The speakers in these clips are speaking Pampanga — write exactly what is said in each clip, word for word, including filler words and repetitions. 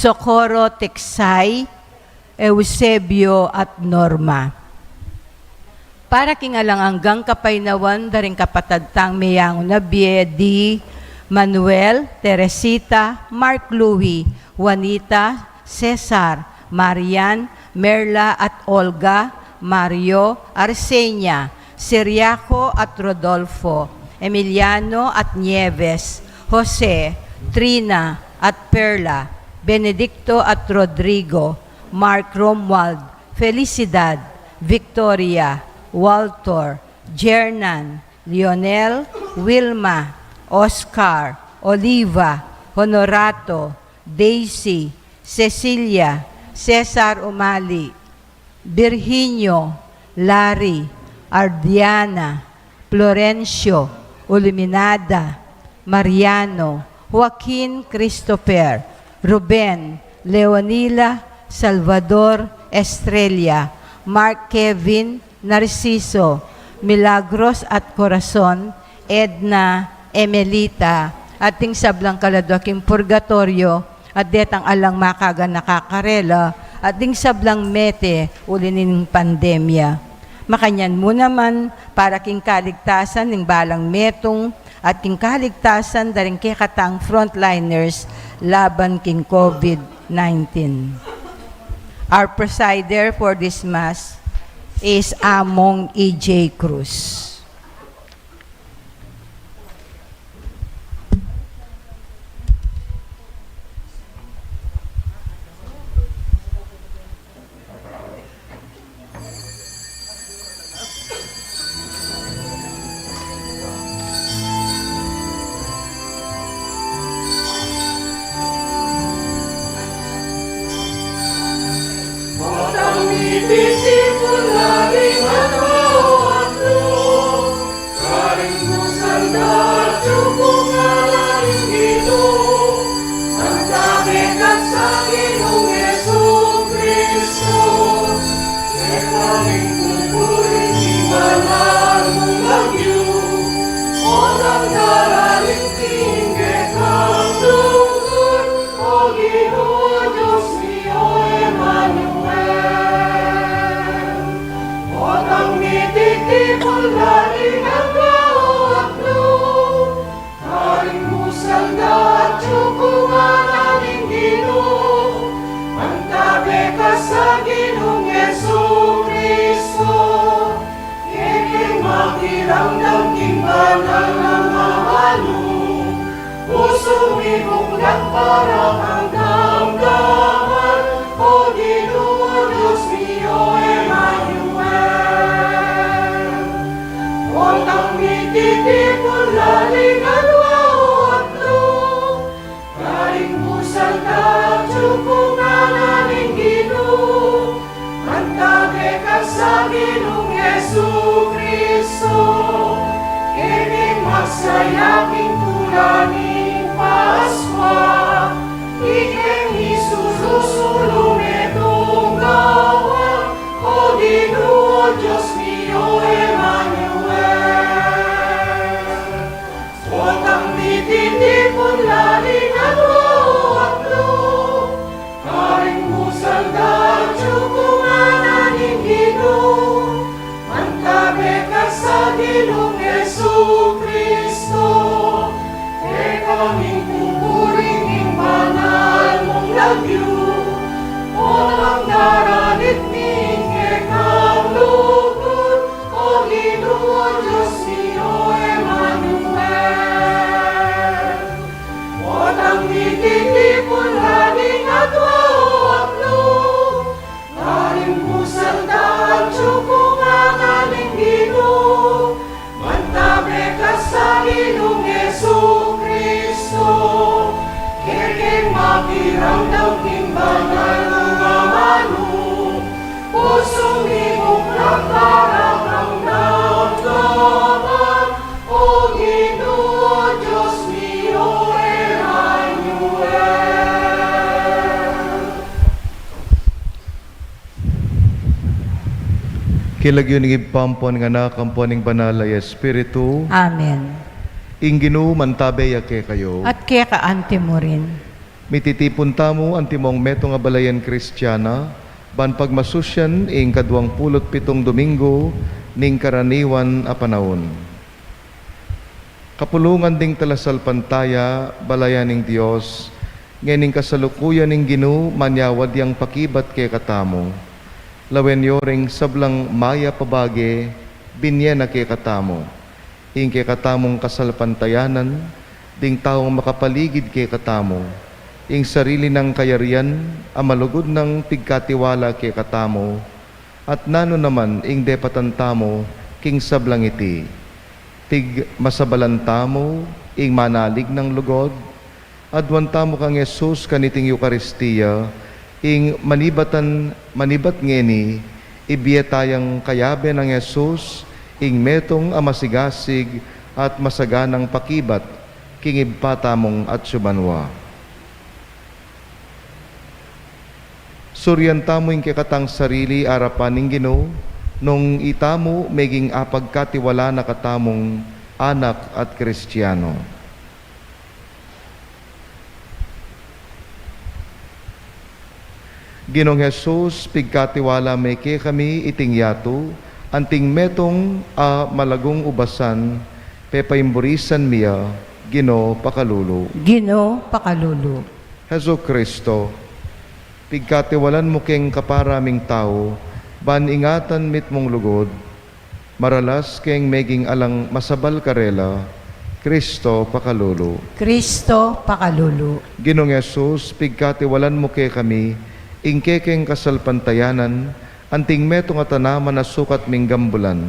Socorro Tiksay, Eusebio at Norma. Para king alang anggang kapaynawan da ring kapatad tang meyangu na bie, di Manuel, Teresita, Mark Louis, Juanita, Cesar, Marian, Merla at Olga, Mario, Arsenia, Ciriaco at Rodolfo, Emiliano at Nieves, Jose, Trina at Perla, Benedicto at Rodrigo, Mark Romuald, Felicidad, Victoria, Walter, Jernan, Lionel, Wilma, Oscar, Oliva, Honorato, Daisy, Cecilia, Cesar Umali, Virginio, Larry, Ardiana, Florencio, Uluminada, Mariano, Joaquin, Christopher, Ruben, Leonila, Salvador, Estrella, Mark, Kevin, Narciso, Milagros at Corazon, Edna, Emelita, at ding sablang kaladwa king purgatorio, at detang alang makaganaka karela, at ding sablang mete uli ning pandemya. Makanyan mu naman, para king kaligtasan ning balang metung, at king kaligtasan da ring kekatang frontliners laban king COVID nineteen. Our presider for this Mass is Among E J Cruz. Karing musal da atyu ku ngana ning Ginu, mantabe ka sa Ginung Jesucristo, kekeng makiramdam king banal nang amanu, pusung mibuklat para kang damdaman, O Ginu, Dios mi, O Emmanuel. Potang mititipun lalingan wa o atlu, karing musal da atyu ku ngana ning Ginu, mantabe ka sa Ginung Jesucristo, kekeng magsaya king tula ning Paskua, ikeng Hesus, sulu metung gawan, O Ginu, O Dios mi, O Emmanuel. Potang mititipun lalingan wa o atlu, karing musal da atyu ku ngana ning Ginu, mantabe ka sa Ginung Jesucristo, kekami ing pupuri ning banal mung lagyu, potang daralit mi ing kekang lugud, O Ginu, O Dios mi, O Emmanuel. Potang mititipun lalingan wa o atlu, karing musal da atyu ku ngana ning Ginu, mantabe ka sa Ginung Jesucristo, kekeng makiramdam king banal nang amanu, pusung mibuklat para kang damdaman, O Ginu, O Dios mi, O Emmanuel. King lagyu ning Ibpa, ampo ning Anak, ampo ning Banal a Espiritu. Amen. Ing Ginu mantabe ya kekayu. At keka anti mu rin. Mititipun tamu antimong metung a balayan Kristiana, ban pagmasusyan ing kaduang pulu't pitung Domingo ning karaniwan a panaun. Kapulungan ding talasalpantaya, balayan ning Dios, ngening kasalukuyan ing Ginu manyawad yang pakibat kekatamu. Lawen yo ring sablang mayap a bage, binye na kekatamu. Ing kekatamung kasalpantayanan, ding taung makapaligid kekatamu, ing sarili nang kayarian a malugud nang pigkatiwala kekatamu, at nanu naman ing depatan tamu king sablang iti? Pigmasabalan tamu ing manalig nang lugud? Aduan tamu kang Jesus kaniting Eukaristia, ing manibatan, manibat ngeni, ibie tayang kayabe nang Jesus, ing metung a masigasig at masaganang pakibat king Ibpa tamung atsu banua. Surian tamu ing kekatang sarili arapan ning Ginu, nung itamu meging apagkatiwala na katamung anak at Kristiano. Ginung Jesus, pigkatiwala me kekami iting yatu, anting metung a malagung ubasan, pepaimburisan mi ya, Ginu pakalulu. Ginu pakalulu. Jesucristo, pigkatiwalan mu keng kapara ming tau, ban ingatan mitmung lugud, maralas keng meging alang masabal karela, Cristo pakalulu. Cristo pakalulu. Ginung Jesus, pigkatiwalan mu kekami, ing kekeng kasalpantayanan, anting metung a tanaman a sukat ming gambulan.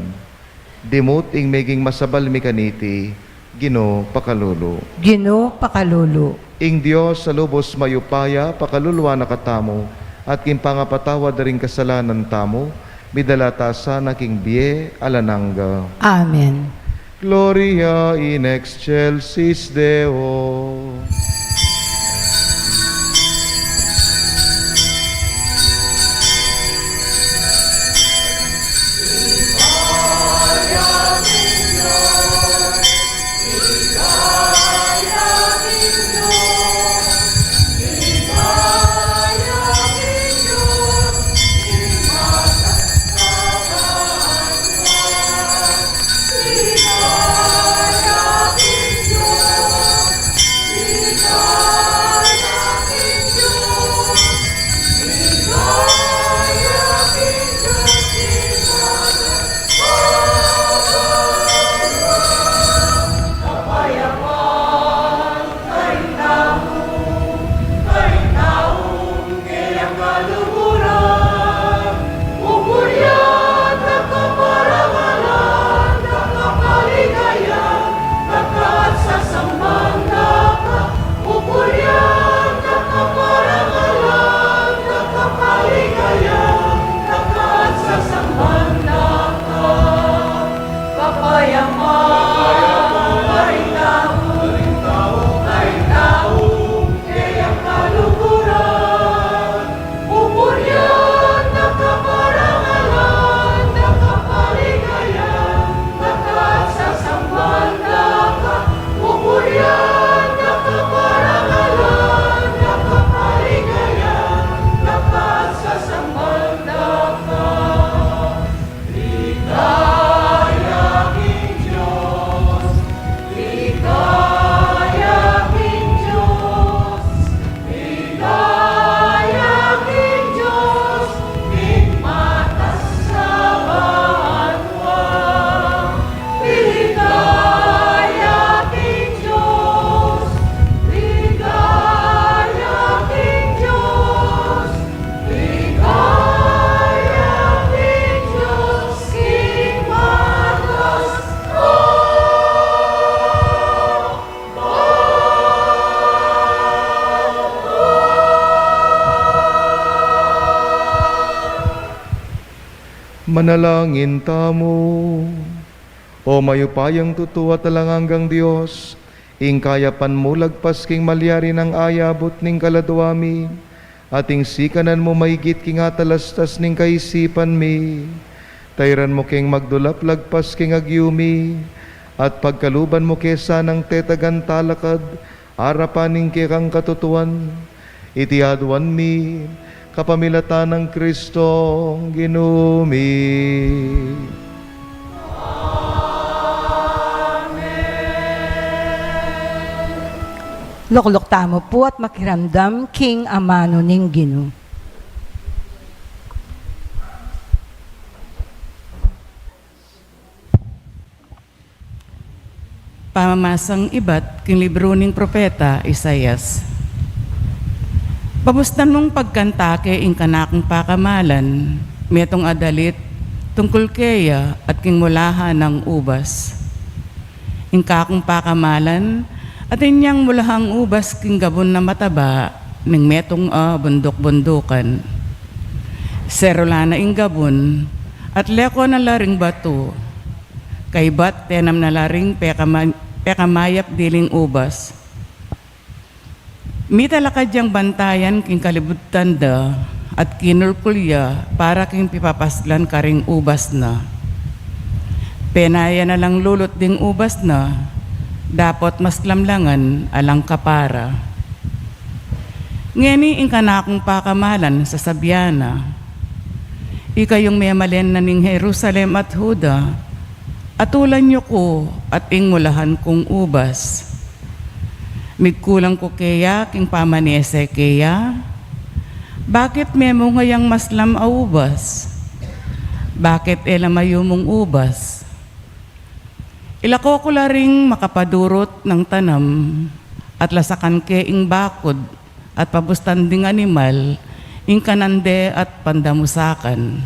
Dimut ing meging masabal mi kaniti, Ginu pakalulu. Ginu pakalulu. Ing Dios a lubus mayupaya, pakaluluan na katamu, at king pangapatawad da ring kasalanan tamu, midala ta sana king bie alang angga. Amen. Gloria in excelsis Deo. Manalangin tamu. O mayupayang tutu at alang anggang Dios, ing kayapan mu lagpas king malyari nang ayabut ning kaladua mi, at ing sikanan mu maigit king atalastas ning kaisipan mi. Tairan mu keng magdulap lagpas king agyu mi, at pagkaluban mu ke sanang tetagan talakad arapan ning kekang katutuan, Iti aduan mi kapamilatan nang Kristong Ginu mi. Lukluk tamu pu at makiramdam king amanu ning Ginu. Pamamasang ibat king libru ning propeta Isaias. Pabustan mung pagkanta ke ing kanakung pakamalan, metung a dalit tungkul keya at king mulahan nang ubas. Ing kakung pakamalan, atin yang mulahang ubas king gabun a mataba ning metung a bunduk-bundukan. Serula na ing gabun, at leko na la ring batu, kaybat tenam na la ring pekama-, pekamayap diling ubas. Mitalakad yang bantayan king kalibutan da, at kinulkul ya para king pipapaslan karing ubas na. Penaya na lang lulut ding ubas na, dapot maslam la ngan alang kapara. Ngeni ing kanakung pakamalan sasabian na, Ikayung memalen na ning Jerusalem at Juda, atulan yu ku at ing mulahan kung ubas. Migkulang ku keya king pamanese keya? Bakit memunga yang maslam a ubas? Bakit e la mayumung ubas? Ilako ku la ring makapadurut nang tanam, at lasakan ke ing bakud, at pabustan ding animal ing kanan de at pandamusakan.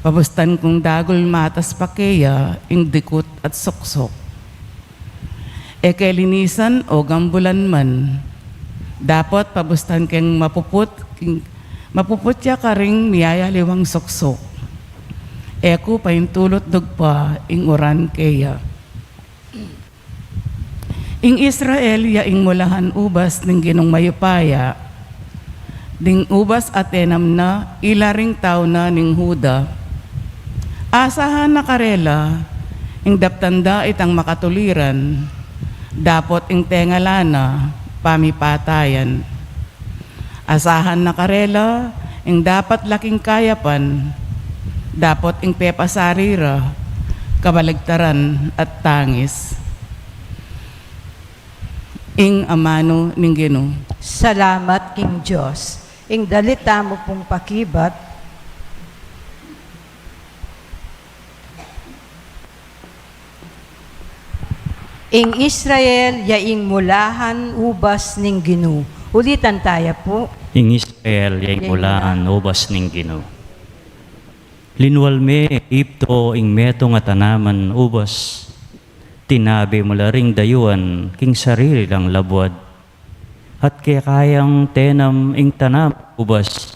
Pabustan kung dagul matas pa keya ing dikut at suksuk. E ke linisan o gambulan man. Dapot pabustan keng mapuput, king, mapuput ya karing miyayaliwang suksuk. E ku paintulut dugpa ing uran keya. Ing Israel ya ing mulahan ubas ning Ginung mayupaya. Ding ubas a tenam na, ila ring tau na ning Juda. Asahan na karela ing daptan da itang makatuliran, dapot ing tenga la na pamipatayan. Asahan na karela ing dapat la king kayapan, dapot ing pepasari ra kabaligtaran at tangis. Ing amanu ning Ginu. Salamat king Dios. Ing dalit tamu pung pakibat. Ing Israel ya ing mulahan ubas ning Ginu. Ulitan taya pu. Ing Israel ya ing mulahan ubas ning Ginu. Linwal me Egipto ing metung a tanaman ubas. Tinabe mu la ring dayuan king sarili lang labuad. At kekayang tenam ing tanaman ubas.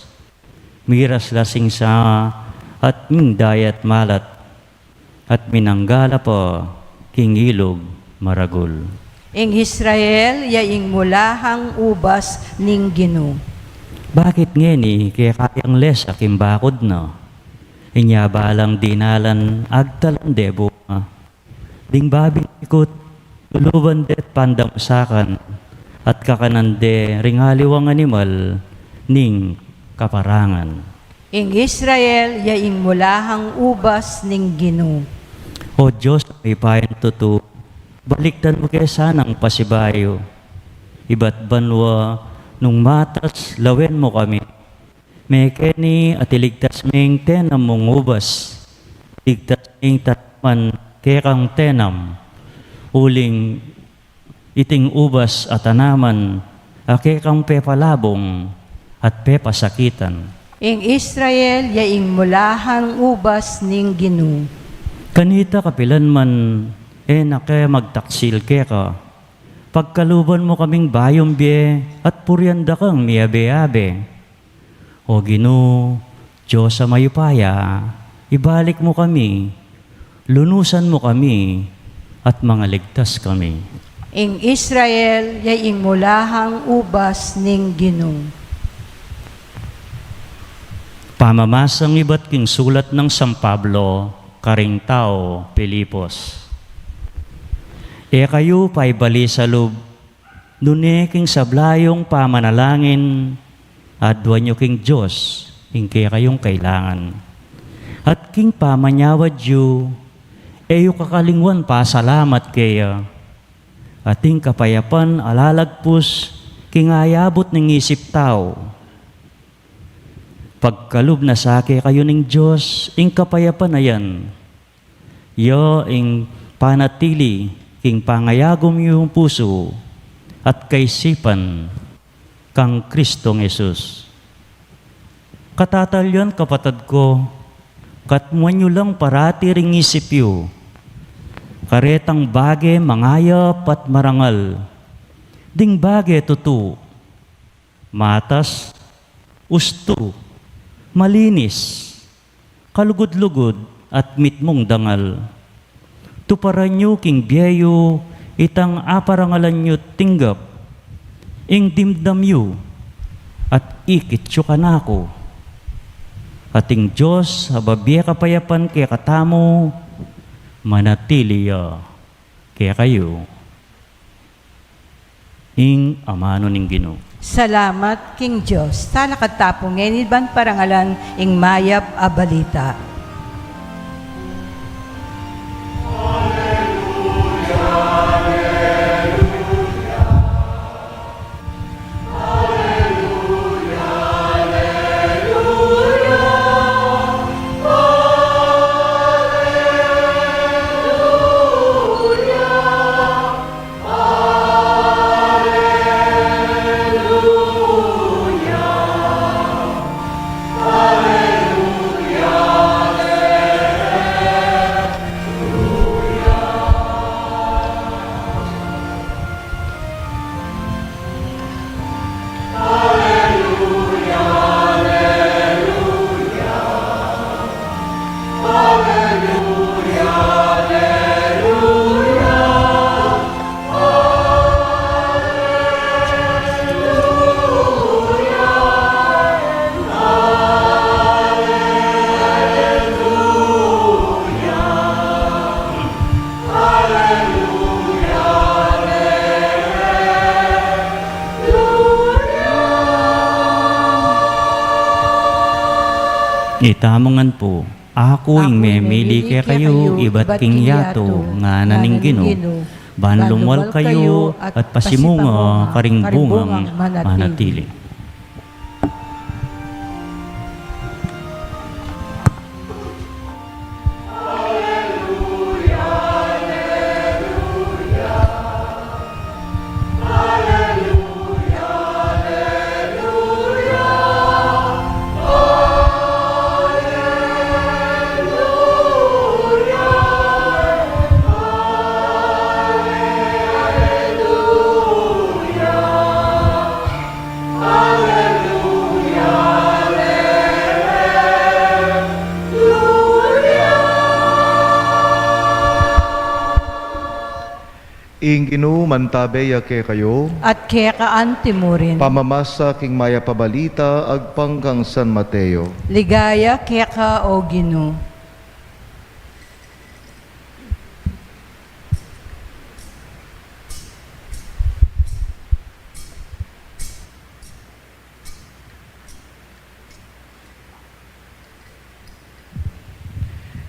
Miras la sing sanga at ning dayat malat, at minanggala pa king ilug maragul. Ing Israel ya ing mulahang ubas ning Ginu. Bakit ngeni kekayang lesa king bakud na? Inya balang dinalan agtalan de bunga. Ding babing ikut, luluban de at pandamusakan, at kakanan de ring aliwang animal ning kaparangan. Ing Israel ya ing mulahang ubas ning Ginu. O Dios, mayupayang tutu, balikdan mu ke sanang pasibayu. Ibat banua nung matas lawen mu kami. Mekeni at iligtas me ing tenam mung ubas. Ligtas me ing tanaman kekang tenam. Uling iting ubas a tanaman a kekang pepalabung at pepasakitan. Ing Israel ya ing mulahang ubas ning Ginu. Kanita kapilan man e na ke magtaksil keka. Pagkaluban mu kaming bayung bie at purian da kang miabe-abe. O Ginu, Dios a mayupaya, ibalik mu kami, lunusan mu kami, at mangaligtas kami. Ing Israel ya ing mulahang ubas ning Ginu. Pamamasang ibat king sulat nang San Pablo karing tau Filipos. E kayu paibali sa lub Nune king sabla yung pamanalangin, aduan yu king Dios ing kekayung kailangan. At king pamanyawad yu, e yu kakalingwan pasalamat keya. At ing kapayapan a lalagpus king ayabut ning isip tau. Pagkalub na sa kekayu ning Dios ing kapayapan a yan. Ya ing panatili king pangayagum yung pusu at kaisipan kang Kristong Jesus. Katatalyan, kapatad ko, katmuan yu lang parati ring isip yu karetang bage mangayap at marangal, ding bage tutu, matas, ustu, malinis, kalugud-lugud, at mitmung dangal. Tuparan yu king bie yu itang aparangalan yu tinggap, ing dimdam yu, at ikit yu kanaku. At ing Dios a bibie kapayapan kekatamu, manatili ya kekayu. Ing amanu ning Ginu. Salamat king Dios. Talakad ta pu ngeni ban parangalan ing mayap a balita. Itamu ngan pu, aku ing memili kekayu ibat king yatu, ngana ning Ginu, ban lumual kayu at pasimunga karing bungang manatili. Ing Ginu mantabe ya kekayu. At keka anti mu rin. Pamamasa king mayap a balita agpang kang San Mateo. Ligaya keka, O Ginu.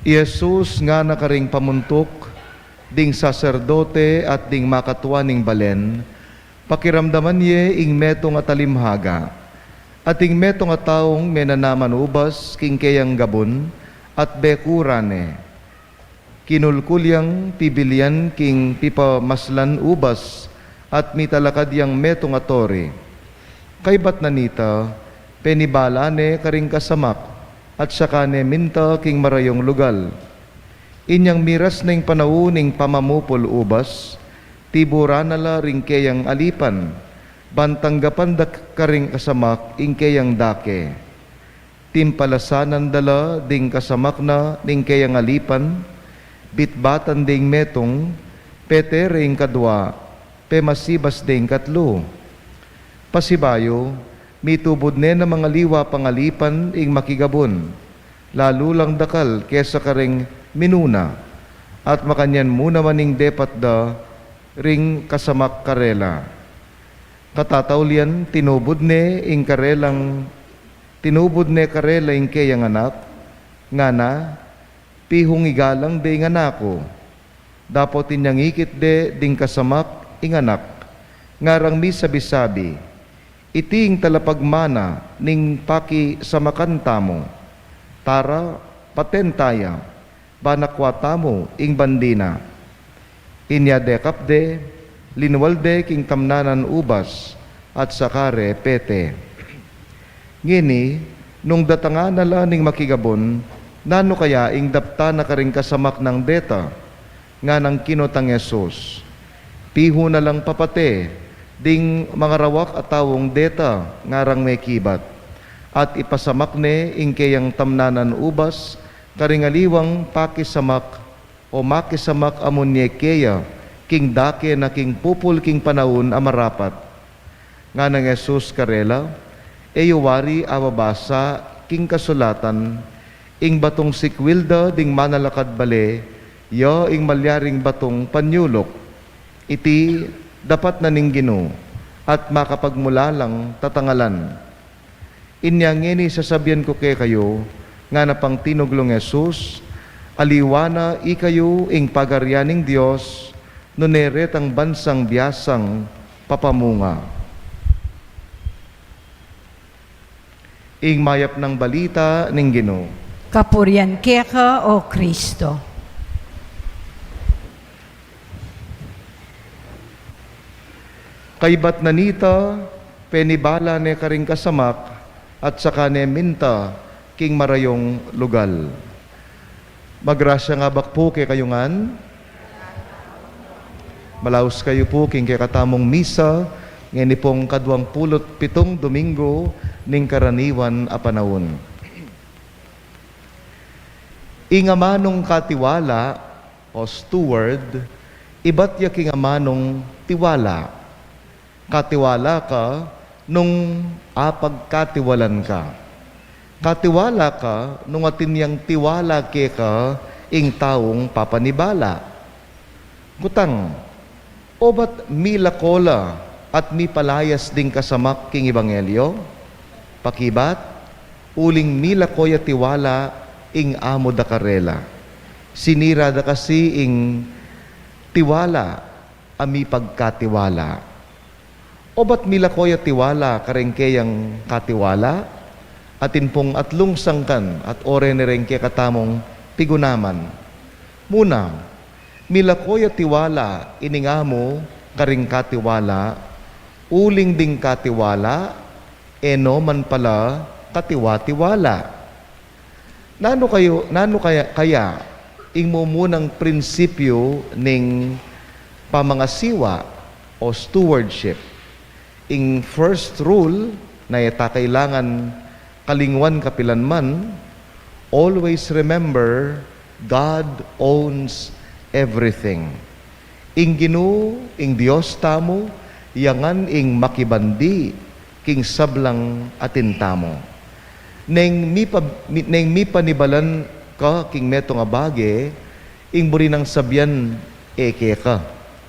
I Jesus ngana karing pamuntuk ding saserdote at ding makatua ning balen, pakiramdaman ye ing metung a talimhaga. At ing metung a taung menanaman ubas king keyang gabun at bekuran ne. Kinulkul yang pibilian king pipamaslan ubas at mitalakad yang metung a tori. Kaybat na nita, penibala ne karing kasamak at saka ne minta king marayung lugal. Inyang miras na ing panaun ning pamamupul ubas, tiburan na la ring keyang alipan, ban tanggapan da karing kasamak ing keyang dake. Timpalasanan da la ding kasamak na ning keyang alipan, bitbatan ding metung, petere ing kadua, pemasibas ding katlu. Pasibayu, mitubud ne na mangaliwa pang alipan ing makigabun, lalu lang dakal kesa karing minuna, at makanyan mu naman ing depat da ring kasamak karela. Katataulian, tinubud ne ing karelang, tinubud ne karela ing keyang anak, ngana, pihung igalang de ing anak ku. Dapot inyang ikit de ding kasamak ing anak, ngarang misabi-sabi, iti ing talapagmana ning pakisamakan tamu. Tara, paten taya, ban akua tamu ing bandi na. Inya dekap de, linwal de king tamnanan ubas, at saka re pete. Ngeni, nung datangan na la ning makigabun, nanu kaya ing daptan na karing kasamak nang deta? Nganang kinutang Jesus, pihu na lang papate ding mangarawak a taung deta ngarang mekibat, at ipasamak ne ing keyang tamnanan ubas karing aliwang pakisamak o makisamak a munye keya king dake na king pupul king panaun a marapat. Nganang Jesus karela, e yu wari ababasa king kasulatan, ing batung sikwil da ding manalakad bale, ya ing malyaring batung panyuluk. Iti dapat na ning Ginu, at makapagmula lang tatangalan. Inya ngeni sasabian ku kekayu, ngana pang tinuglung Jesus, aliwa na ikayu ing pagarian ning Dios, nune retang bansang biasang papamunga. Ing mayap nang balita ning Ginu. Kapurian keka, O Kristo. Kaybat na nita, penibala ne karing kasamak, at saka ne minta king marayung lugal. Magrasya ing abak pu kekayu ngan. Malaus kayu pu king kekatamung misa, ngeni pung kaduang pulu't pitung Domingo ning karaniwan a panaun. Ing amanung katiwala, o steward, ibat ya king amanung tiwala. Katiwala ka nung apagkatiwalan ka. Katiwala ka nung atin yang tiwala keka ing taung papanibala. Kutang, obat milako la at mipalayas ding kasamak king ebanghelyo? Pakibat, uling milako ya tiwala ing amu da karela. Sinira da kasi ing tiwala a mipagkatiwala. Obat milako ya tiwala kareng keyang katiwala? Atin pung atlung sangkan at ore ne reng kekatamung pigunaman. Muna, milako ya tiwala ining amu karing katiwala, uling ding katiwala e no man pala katiwa-tiwala. Nanu kayu, nanu kaya, kaya ing mumunang prinsipyu ning pamangasiwa o stewardship? Ing first rule na e ta kailangan kalingwan kapilanman, always remember, God owns everything. Ing Ginu, ing Dios tamu, ya ngan ing makibandi king sablang atin tamu. Neng mipa-, mi-, neng mipanibalan ka king metung a bage, ing buri nang sabian, e keka,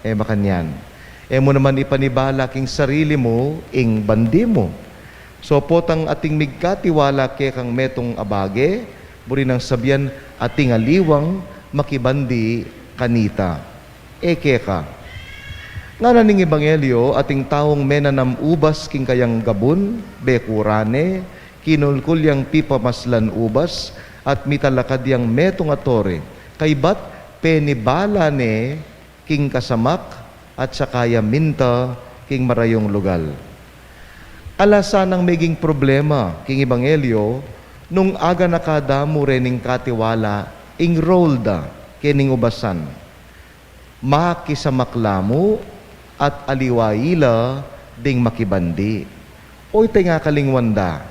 e makanyan. E mu naman ipanibala king sarili mu ing bandi mu. So, potang ating migkatiwala kekang metung a bage, buri nang sabian, ating aliwang makibandi kanita. E keka. Ngana ning ebanghelyo, ating taung menanam ubas king kayang gabun, bekura ne, kinulkul yang pipamaslan ubas, at mitalakad yang metung a tore. Kaybat, penibala ne king kasamak, at saka ya minta king marayung lugal. Ala sanang meging problema king ebanghelyo nung aganaka da mu rening katiwala ing role da kening ubasan. Makisamak la mu at aliwa ila ding makibandi. O ita ing akalingwan da.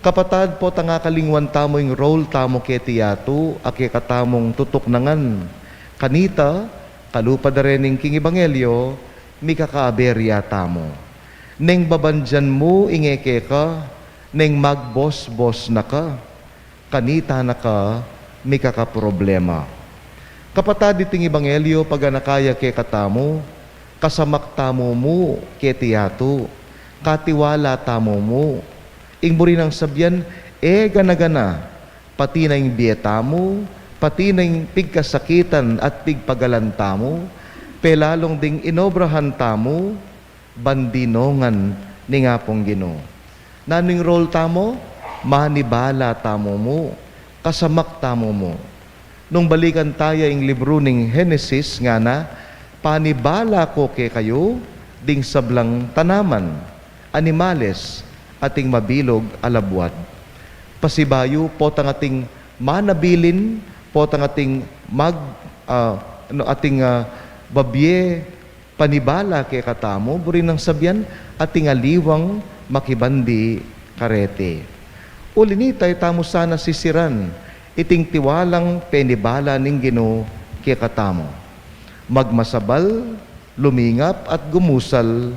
Kapatad, potang akalingwan tamu ing role tamu keti yatu a kekatamung tutuknangan. Kanita, kalupa da rening king ebanghelyo, mikakaaberya tamu. Neng babandian mu ing e keka, neng magbos-bos na ka, kanita na ka mikakaproblema. Kapatad, iting ebanghelyo paganaka ya kekatamu, Kasamak tamu mu keti yatu, katiwala tamu mu. Ing buri nang sabian, e gana-gana, pati na ing bie tamu, pati na ing pigkasakitan at pigpagalan tamu, pelalung ding inobrahan tamu, bandi ngan ning Apung Ginu. Nanu ing role tamu? Manibala tamu mu, kasamak tamu mu. Nung balikan taya ing libru ning Henesis, ngana, panibala ko kekayu ding sablang tanaman, animales, ating mabilug a labuad. Pasibayu, potang ating manabilin, potang ating mag-, ah, ano, ating, ah, babie, panibala kekatamu, buri nang sabian, ating aliwang makibandi kareti. Uli nita, e tamu sana sisiran iting tiwalang penibala ning Ginu kekatamu. Magmasabal, lumingap at gumusal,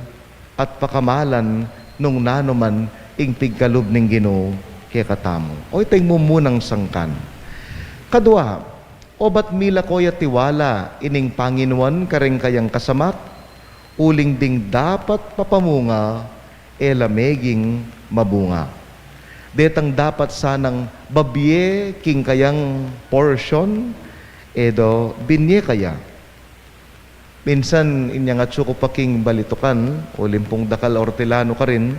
at pakamalan nung nanu man ing pigkalub ning Ginu kekatamu. O, ita ing mumunang sangkan. Kadua, obat mila ko ya tiwala ining Panginuan kareng kayang kasamak, uling ding dapat papamunga, e la meging mabunga. Detang dapat sanang babie king kayang portion, e do binie kaya. Minsan, inyang atsu ku pa king balitukan, uling pung dakal a ortelanu karin,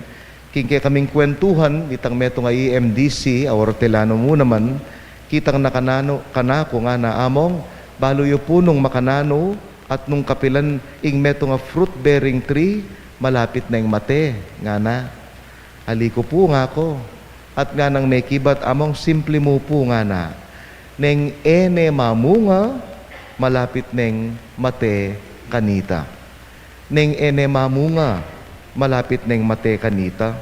king kekaming kwentuhan, itang metung a E M D C, a ortelanu mu naman, kitang na kananu, kanaku, ngana, Among, balu yu pu nung makananu, at nung kapilan ing metung a fruit-bearing tree, malapit neng mate, ngana. Ali ku pu, ngaku. At nganang mekibat, Among, simple mu pu, ngana. Neng e ne mamunga, malapit neng mate kanita. Neng e ne mamunga, malapit neng mate kanita.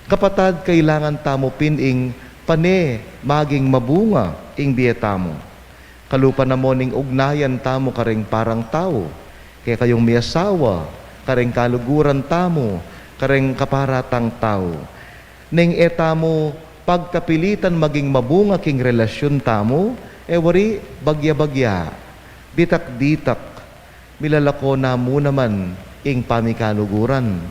Kapatad, kailangan tamu pin ing pane maging mabunga ing bie tamu. Kalupa na mu ning ugnayan tamu kareng parang tau, kekayung miasawa, kareng kaluguran tamu, kareng kaparatang tau. Neng e tamu pagkapilitan maging mabunga king relasyun tamu, e wari bagya-bagya, ditak-ditak, milalako na mu naman ing pamikaluguran.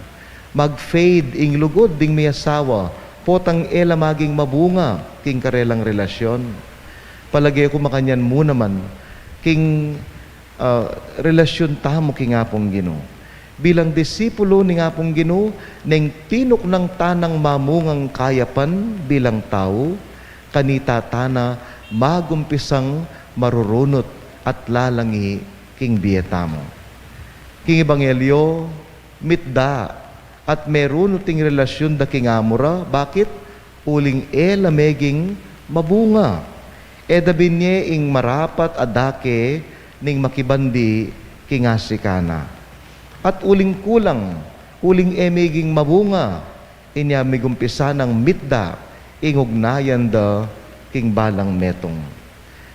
Mag-fade ing lugud ding miasawa, potang e la maging mabunga king karelang relasyun. Palage ku makanyan mu naman king, ah, relasyun tamu king Apung Ginu. Bilang disipulu ning Apung Ginu, neng tinuknang tanang mamungang kayapan bilang tau, kanita tana magumpisang marurunut at lalangi king bie tamu. King ebanghelyo, mitda at merunut ing relasyun da king amu ra. Bakit? Uling e la meging mabunga. E da binie ing marapat a dake ning makibandi king asikana. At uling kulang, uling e meging mabunga, inya migumpisa nang mitda ing ugnayan da king balang metung.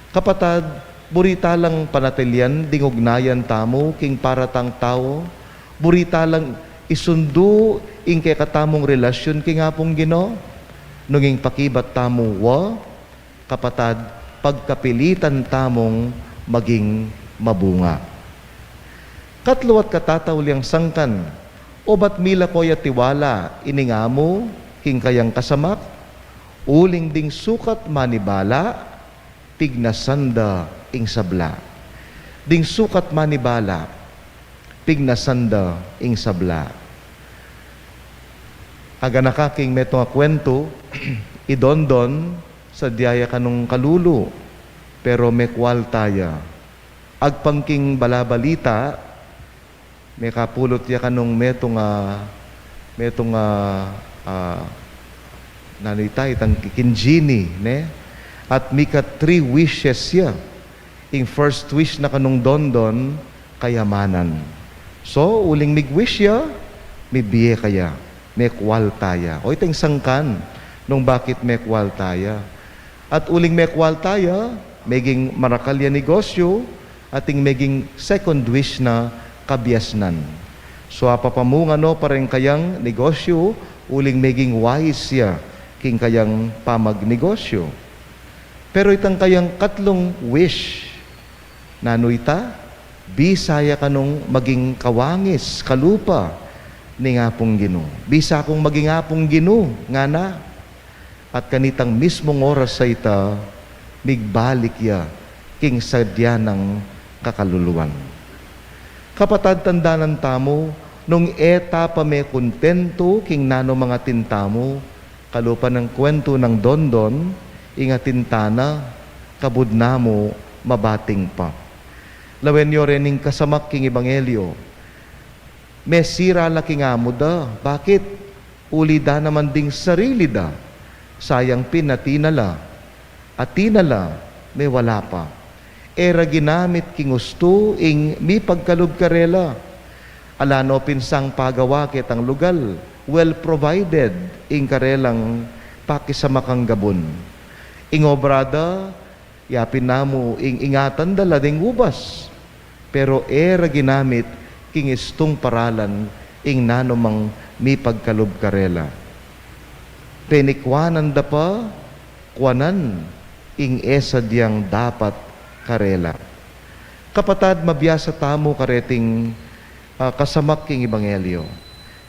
Kapatad, buri ta lang panatilian ding ugnayan tamu king paratang tau, buri ta lang isundu ing kekatamung relasyun king Apung Ginu, nung ing pakibat tamu wa, kapatad, pagkapilitan tamung maging mabunga. Katlu at katatauliang sangkan, obat mila ko ya tiwala ining amu king kayang kasamak, uling ding sukat manibala, pignasan da ing sabla. Ding sukat manibala, pignasan da ing sabla. Aganaka king metung a kwentu, i Dondon, sadya ya kanung kalulu, pero mekwalta ya. Agpang king balabalita, mekapulut ya kanung metung a, metung a, a, nanu ita, itang king genie, ne? At mika three wishes ya. Ing first wish na kanung Dondon, kayamanan. So, uling mig-wish ya, mibie kaya, mekwalta ya. O, ita ing sangkan nung bakit mekwalta ya. At uling mekwalta ya, meging marakal ya negosyu, ating meging second wish na kabiasnan. So, apapamunga no pa reng kayang negosyu, uling meging wise ya king kayang pamagnegosyu. Pero itang kayang katlung wish, nanu ita? Bisa ya kanung maging kawangis kalupa ning Apung Ginu. Bisa kung maging Apung Ginu, ngana. At kanitang mismung oras a ita, migbalik ya king sadya nang kakaluluan. Kapatad, tandanan tamu, nung e ta pa mekuntentu king nanu mang atin tamu, kalupa nang kuwentu nang Dondon, ing atin tana, kabud na mu mabating pa. Lawen yo reng kasamak king ebanghelyo. Mesira la king amu da. Bakit? Uli da naman ding sarili da. Sayang pin, atin na la. Atin na la, mewala pa. E ra ginamit king ustu ing mipagkalub karela. Ala no pin sang pagawa ketang lugal, well provided ing karelang pakisamakang gabun. Ing obra da, yapin na mu ing ingatan da la deng ubas. Pero e ra ginamit king istung paralan ing nanu mang mipagkalub karela. Penikuanan da pa kuanan ing e sadyang dapat karela. Kapatad, mabiasa tamu kareting, ah, kasamak king ebanghelyo.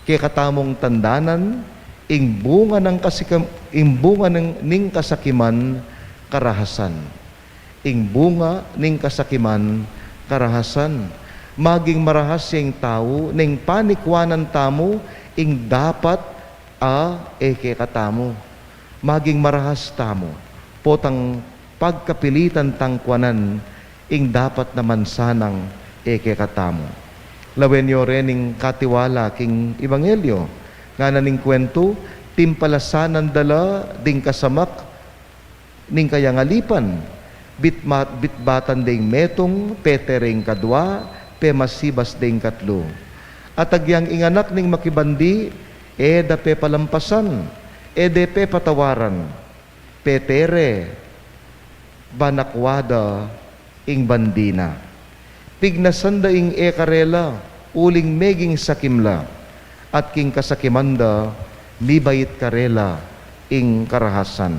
Kekatamung tandanan, ing bunga nang kasikam-, ing bunga ning, ning kasakiman, karahasan. Ing bunga ning kasakiman, karahasan. Maging marahas ya ing tau, neng panikuanan tamu ing dapat a e kekatamu. Maging marahas tamu, potang pagkapilitan tang kuanan ing dapat naman sanang e kekatamu. Lawen yo reng katiwala king ebanghelyo, ngana ning kuwentu, timpalasanan da la ding kasamak ning kayang alipan, bitmat-, bitbatan deng metung, petere ing kadwa, pemasibas deng katlu. At agyang ing anak ning makibandi, e da pepalampasan, e de pepatawaran, petere, banakwa da ing bandi na. Pignasan da ing e karela, uling meging sakim la, at king kasakiman da, mibait karela ing karahasan.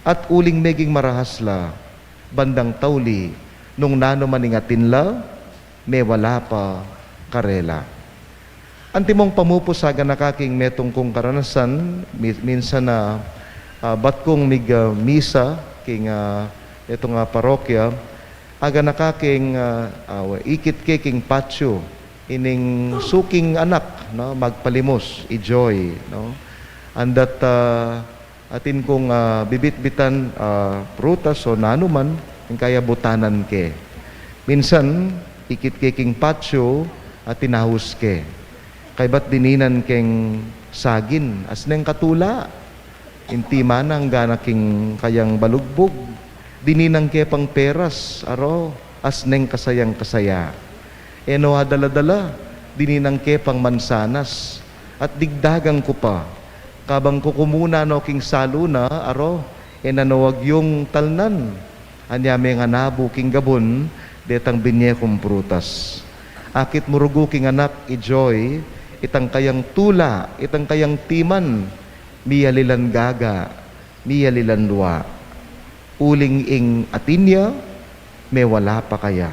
At uling meging marahas la, bandang tauli, nung nanu man ing atin la, mewala pa karela. Antimong pamupus, aganaka king metung kung karanasan, mi-, minsan na, ah, bat kung mig, ah, misa king, ah, metung a parokya, aganaka king, ah, ah, ikit ke king patio, ining suking anak, no, magpalimus, i Joy, no. Andat, ah, atin kung, ah, bibitbitan, ah, prutas o nanu man, ing kaya butanan ke. Minsan, ikit ke king patio, at tinahus ke. Kaybat dininan keng sagin, as neng katula. Intiman na, angga na king kayang balugbug. Dininan ke pang peras, aro, as neng kasayang-kasaya. E no adala-dala, dininan ke pang mansanas, at digdagan ku pa. Kabang kukumuna no king salu na, aro, e na no agyung talnan. Anya menganabu king gabun, detang binye kung prutas. Akit mu rugu king anak, i Joy, itang kayang tula, itang kayang timan, miyalilan gaga, miyalilan lua. Uling ing atin ya, mewala pa kaya.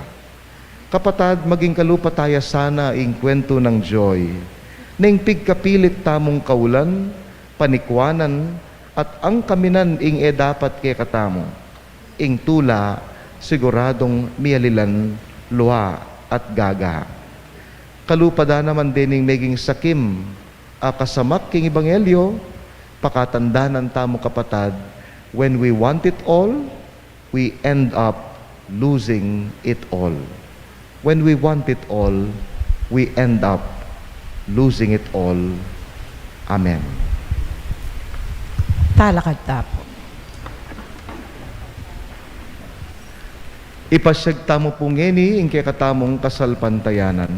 Kapatad, maging kalupa taya sana ing kuwentu nang Joy. Neng pigkapilit tamung kaulan, panikuanan, at angkaminan ing e dapat kekatamu. Ing tula, siguradung miyalilan lua at gaga. Kalupa da naman dening meging sakim a kasamak king ebanghelyo, pakatandanan tamu, kapatad, when we want it all, we end up losing it all. When we want it all, we end up losing it all. Amen. Talakad ta pu. Ipasyag tamu pu ngeni ing kekatamung kasalpantayanan.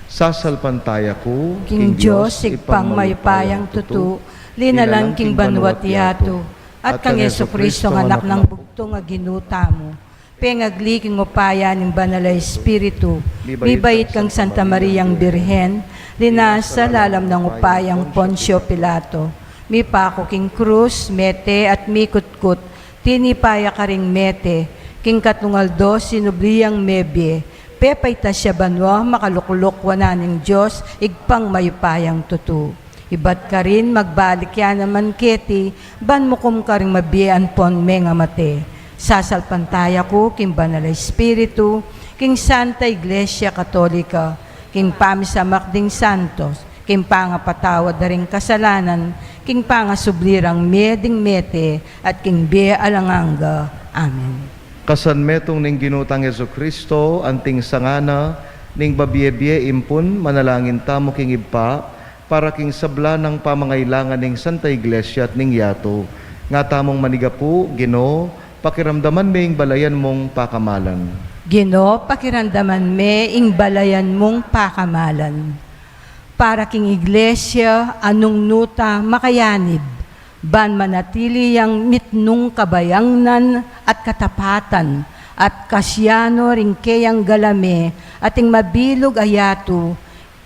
Sasalpantaya ku king Dios, Ibpang mayupayang tutu, linalang king banua't yatu, at kang Jesucristo, anak nang bugtung a Ginu tamu, pengagli king upaya ning Banal a Espiritu, mibait kang Santa Mariang Birhen, linasa lalam nang upayang Poncio Pilato, mipaku king krus, mete at mikutkut, tinipa ya karing mete, king katlung aldo sinubli yang mebie, Pepaitas ya banua, makalukluk wanan ning Dios, Ibpang mayupayang tutu. Ibat karin, magbalik ya naman keti, ban mukum karing mabie ampon mengamate. Sasalpantaya ku king Banal a Espiritu, king Santa Iglesia Katolika, king pamisamak ding santos, king pangapatawad da ring kasalanan, king pangasubli rang mie ding mete, at king bie alang angga. Amen. Kasan metung ning Ginu tang Jesucristo, anting sanga na ning babie-bie impun, manalangin tamu king Ibpa, para king sabla nang pamangailangan ning Santa Iglesia at ning yatu. Nga tamung manigapu, Ginu, pakiramdaman me ing balayan mung pakamalan. Ginu, pakiramdaman me ing balayan mung pakamalan. Para king Iglesia a nung nu ta makayanib, ban manatili yang mitmung kabayangnan at katapatan, at kasyan no ring keyang galame, at ing mabilug a yatu,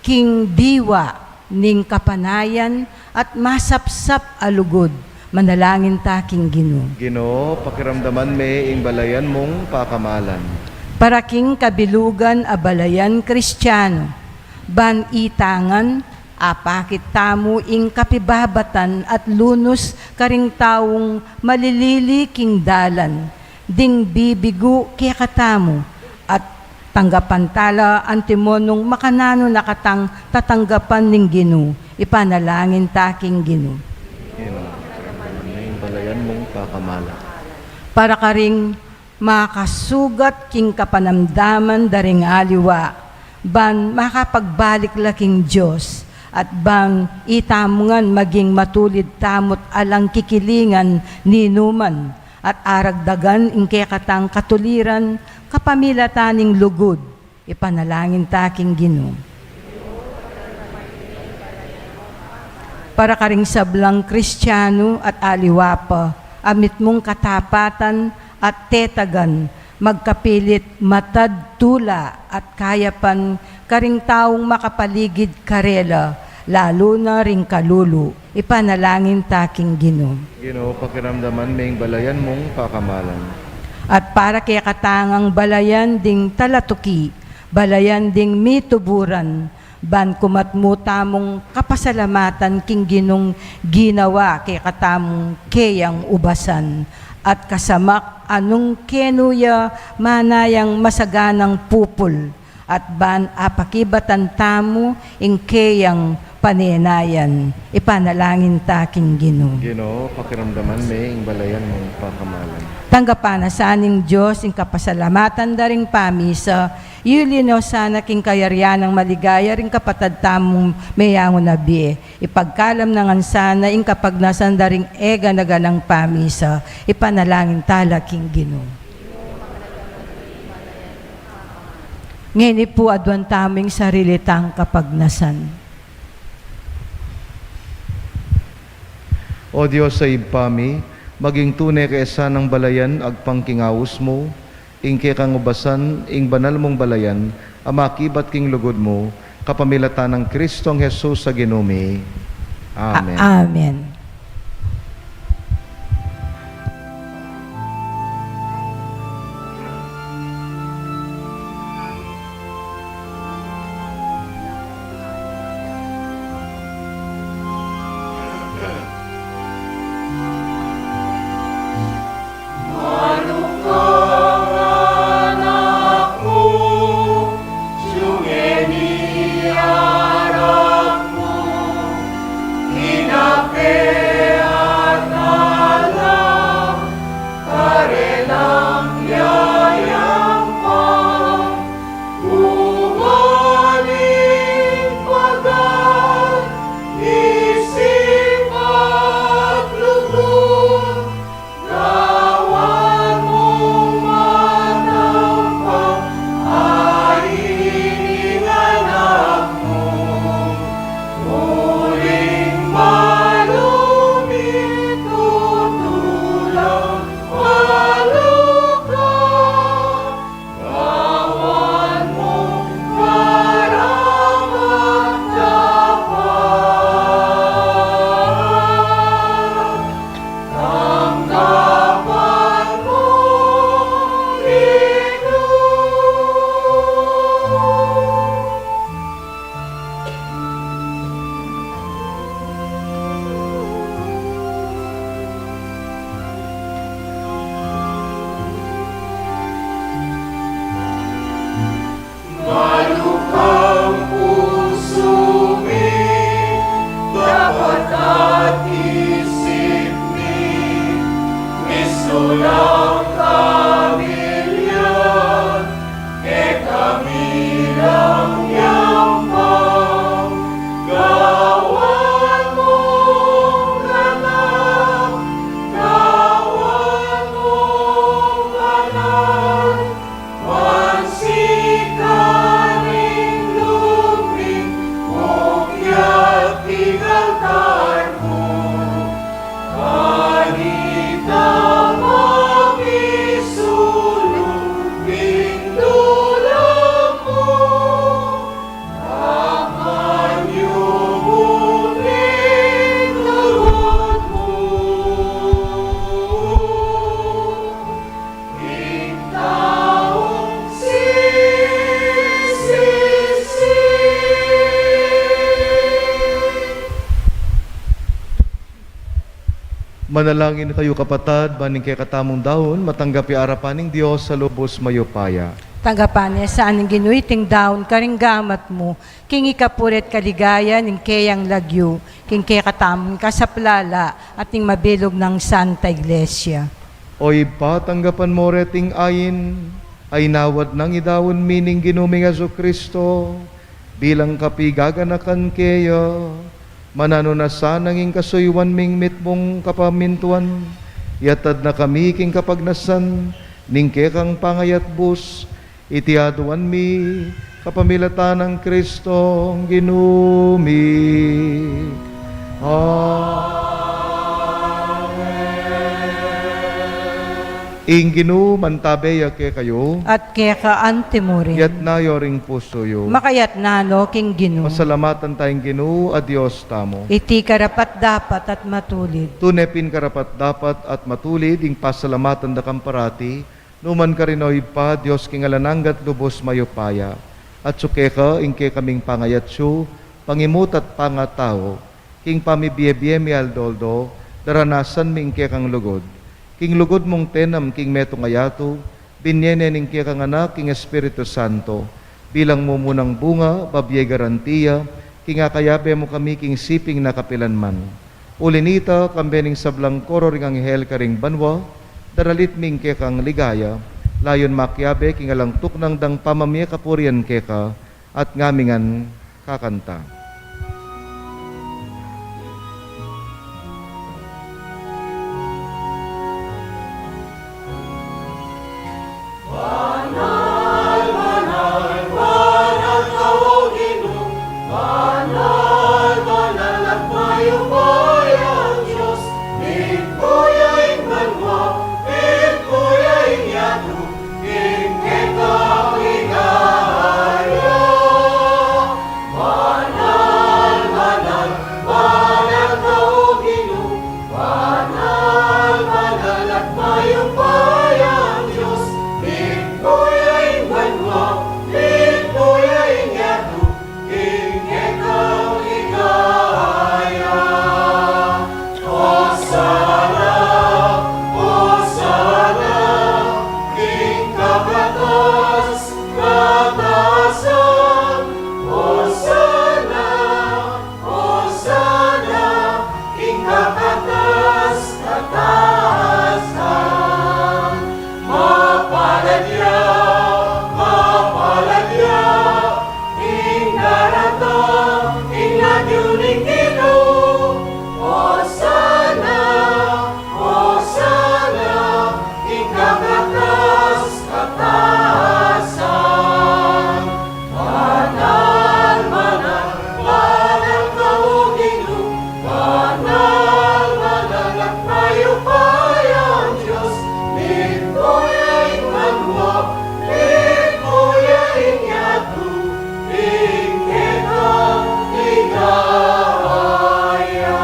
king diwa ning kapanayan at masapsap a lugud. Manalangin ta king Ginu. Ginu, pakiramdaman me ing balayan mung pakamalan. Para king kabilugan a balayan Kristiano, ban itangan, apakit tamu ing kapibabatan at lunus karing taung malilili king dalan, ding bibigu kekatamu, at tanggapan tala antimo nung makananu na katang tatanggapan ning Ginu. Ipanalangin ta king Ginu. Ginu, pakiramdaman me ing balayan mung pakamalan. Para karing makasugat king kapanamdaman da ring aliwa, ban makapagbalik la king Dios, at ban itamu ngan maging matulid tamu't alang kikilingan ninuman, at aragdagan ing kekatang katuliran kapamilatan ning lugud. Ipanalangin ta king Ginu. Para karing sablang Kristiano at aliwa pa, a mitmung katapatan at tetagan, magkapilit matad tula at kayapan karing taung makapaligid karela, lalu na ring kalulu. Ipanalangin ta king Ginu. Ginu, pakiramdaman me ing balayan mung pakamalan. At para kekatang balayan ding talatuki, balayan ding mituburan, ban kumatmu tamung kapasalamatan king Ginung ginawa kekatamung keyang ubasan, at kasamak a nung kenu ya manayang masaganang pupul, at ban apakibatan tamu ing keyang panenayan. Ipanalangin ta king Ginu. Ginu, pakiramdaman me ing balayan mung pakamalan. Tanggapan na sa ning Dios ing kapasalamatan da ring pamisa, yuli no sana king kayarian nang maligaya ring kapatad tamung meyangu na bie. Ipagkalam na ngan sana ing kapagnasan da ring egana-ganang pamisa. Ipanalangin tala king Ginu. Ngeni pu aduan tamu ing sarili tang kapagnasan. O Dios a Ibpa mi, maging tune ka e sanang balayan agpang king aus mu, ing kekang ubasan, ing banal mung balayan, a makibat king lugud mu, kapamilatan nang Kristong Jesus a Ginu mi. A-, amen. Amen. Lang kami liat, kekami lang yampang, gawan mung ganap, gawan mung ganap, mansikan ing luping mukyat king altar mu. Kanita mamisulung ing dula mu, amanyubun ing lugud mu. Ing taung sisisi. Manalangin kayu, kapatad, ban ing kekatamung daun matanggap ya arapan ning Dios a lubus mayupaya. Tanggapan na sa ning Ginu iting daun karing gamat mu, king ikapuri at kaligayan ning keyang lagyu, king kekatamung kasaplalan at ning mabilug nang Santa Iglesia. O Ibpa, tanggapan mu reting ain a inawad nang idaun mi ning Ginu ming Jesucristo, bilang kapigaganakan keya, mananu na sanang ing kasuyuan ming mitmung kapamintuan, iatad na kami king kapagnasan ning kekang pangayatbus, iti aduan mi kapamilatan nang Kristong Ginu mi. Amen. Ing Ginu mantabe ya kekayu. At keka antimurin. Itas yu ring pusu yu. Makaitas no king Ginu. Pasalamatan taya ing Ginu a Dios tamu. Iti karapat-dapat at matulid. Tune pin karapat-dapat at matulid ing pasalamatan da kang parati, nukarin man, O Ibpa, Dios king alang angga at lubus mayupaya. Atsu keka ing kekaming pangayatsu, pangimuta at pangatau, king pamibie-bie mi aldo-aldo, daranasan mi ing kekang lugud. King lugud mung tenam king metung a yatu, binie ne ning kekang Anak king Espiritu Santo, bilang mumunang bunga, babie garantiya, king akayabe mu kami king siping na kapilan man. Uli na nita, kambe ning sablang koro ring anghel karing banua, daralit mi ing kekang ligaya, layun makiabe king alang tuknang dang pamamie kapurian keka, at ngamingan kakanta. Banal, banal, banal ka, O Ginu, banal, banal at mayupayang Dios, mitmu ya ing banua, mitmu ya ing yatu, king kekang ligaya. Banal, banal, banal ka, O Ginu, banal, banal at mayupayang Dios, mitmu ya ing banua, mitmu ya ing yatu, king kekang ligaya. Hosana, Hosana, king kakatas-katasan. Hosana, Hosana, king kakatas-katasan. Mapalad ya, mapalad ya, ing daratang king lagyu ning Ginu. Hosana, Hosana, king kakatas-katasan. Banal, banal, banal ka, O Ginu, banal, banal at mayupayang Dios, mitmu ya ing banua, mitmu ya ing yatu, king kekang ligaya.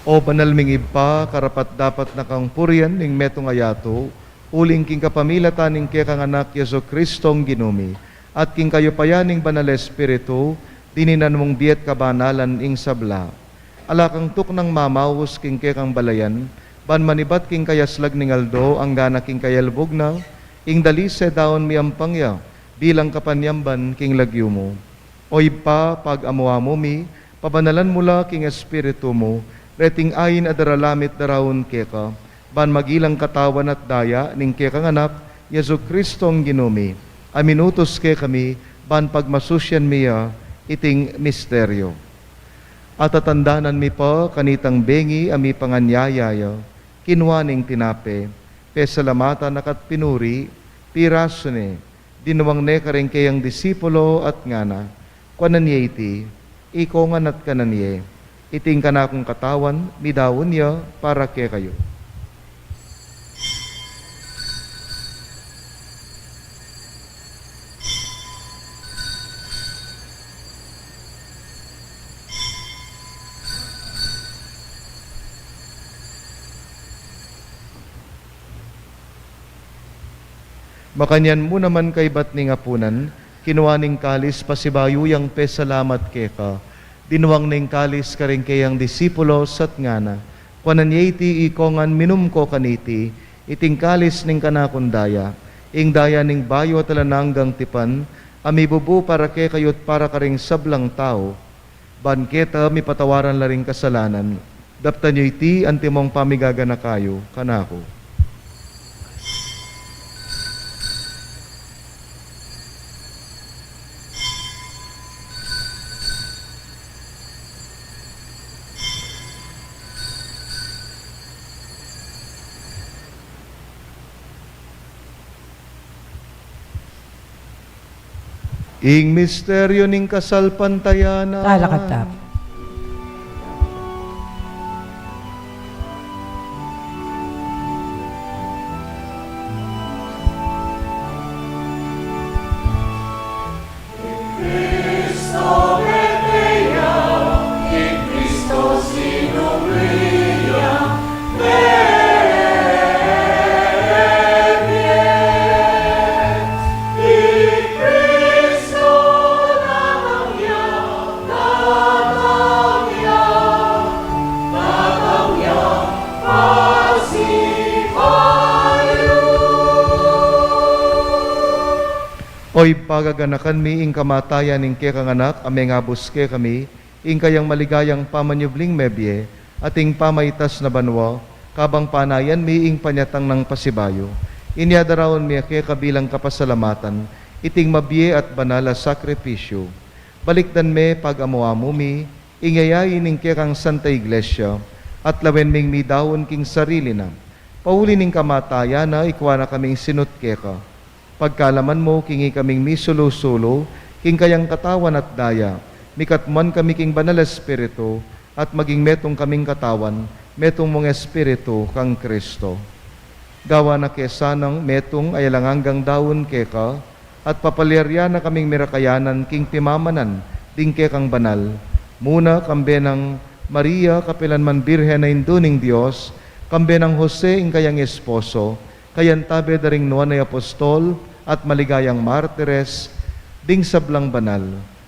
O banal ming Ibpa, karapat-dapat na kang purian ning metung a yatu, uling king kapamilatan ning kekang Anak, Jesu-Cristong Ginu mi, at king kayupayan ning Banal a Espiritu, dininan mung bie at kabanalan ing sabla. Ala kang tuknang mamaus king kekang balayan, ban manibat king kayaslag ning aldo anggana king kayalbug na, ing dalise daun miyampang ya, bilang kapanyamban king lagyu mu. O Ibpa, pag-amu-amu mi, Pabanalan mu la king Espiritu mu reting ain a daralamit daraun keka, ban maging katawan at daya ning kekang Anak, Jesu-Cristong Ginu mi, a minutus kekami ban pagmasusian mi ya iting misteryo. Atatandanan mi pa kanitang bengi a mipanganyaya ya, kinua neng tinape, pesalamatan na ka't pinuri, pirasu ne, dinwang ne karing keyang disipulo at ngana: Kuanan ye iti, ikongan at kanan ye, iti ing kanakung katawan, midaun ya para kekayu. Makanyan mu naman kaibat ning apunan, kinua neng kalis pasibayu yang pesalamat keka, dinwang neng kalis karing keyang disipulo at ngana: Kuanan ye iti, ikongan, minum ko kaniti, iting kalis ning kanakung daya, ing daya ning bayu at alang anggang tipan, a mibubu para kekayu at para karing sablang tau, ban keta mipatawaran la ring kasalanan. Daptan yu iti antimong pamigaganaka yu kanaku. Ing misteryo ning kasalpantayanan. Talakad ta. O Ibpa, gaganakan mi ing kamatayan ning kekang Anak a mengabus kekami, ing kayang maligayang pamanyubling mebie, at ing pamaitas na banua, kabang panayan mi ing panyatang nang pasibayu. Inya daraun mi keka bilang kapasalamatan iting mabie at banal a sakripisyu. Balikdan me pag-amu-amu mi ing yayain ning kekang Santa Iglesia, at lawen ming midaun king sarili na. Pauli ning kamatayan na, ikua na kaming sinut keka. Pagkalaman mu king ikaming misulu-sulu king kayang katawan at daya, mikatmuan kami king Banal a Espiritu, at maging metung kaming katawan, metung mung Espiritu kang Kristo. Gawan na ke sanang metung a alang anggang daun keka, at papalyarian na kaming mirakayanan king pimamanan ding kekang banal, muna kambe nang Maria, kapilan man Birhen a Indu ning Dios, kambe nang Jose ing kayang esposo, kayantabe da ring nuan a apostol at maligayang martires, ding sablang banal,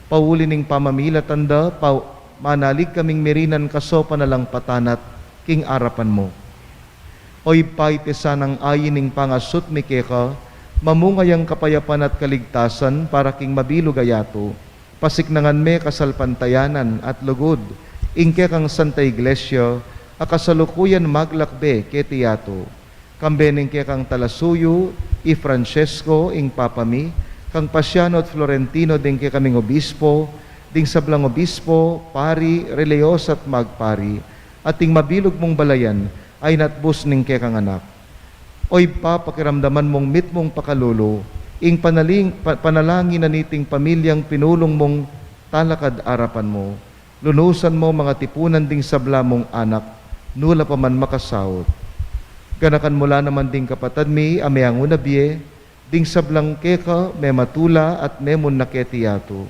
pauli ning pamamilatan da, pa-, manalig kaming mirinan kasopan alang patanat king arapan mu. O Ibpa, iti sanang ain ning pangasut mi keka, mamunga yang kapayapan at kaligtasan para king mabilug a yatu. Pasiknangan me kasalpantayanan at lugud ing kekang Santa Iglesia a kasalukuyan maglakbe keti yatu. Kambe ning kekang talasuyu, i Francesco, ing Papa mi, kang Pasiano at Florentino, ding kekaming obispo, ding sablang obispo, pari, relihiyosa at magpari, at ing mabilug mung balayan a inatbus ning kekang Anak. O Ibpa, pakiramdaman mung mitmung pakalulu ing panaling-, pa-, panalangin na niting pamilyang pinulung mung talakad arapan mu. Lunusan mu mangatipunan ding sabla mung anak, nu la pa man makasaut. Ganakan mu la naman ding kapatad mi a meangu na bie, ding sablang keka mematula at memunna keti yatu.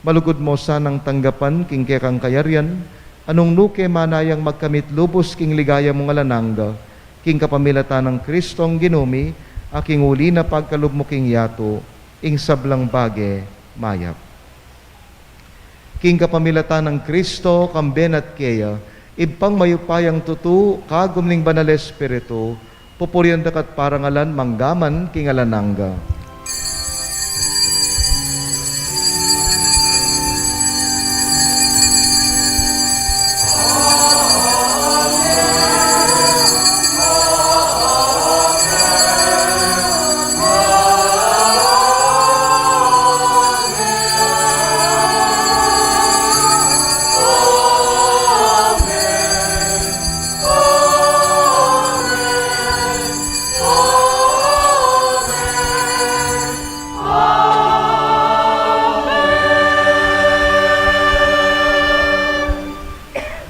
Malugud mu sanang tanggapan king kekang kayarian, a nung nu ke manayang magkamit lubus king ligaya mung alang angga, king kapamilatan nang Kristong Ginu mi, a king uli na pagkalub mu king yatu, ing sablang bage mayap. King kapamilatan nang Kristo, kambe na at keya, Ibpang mayupayang tutu, kagum ning Banal Espiritu, pupurian da ka't parangalan manggaman king alang angga.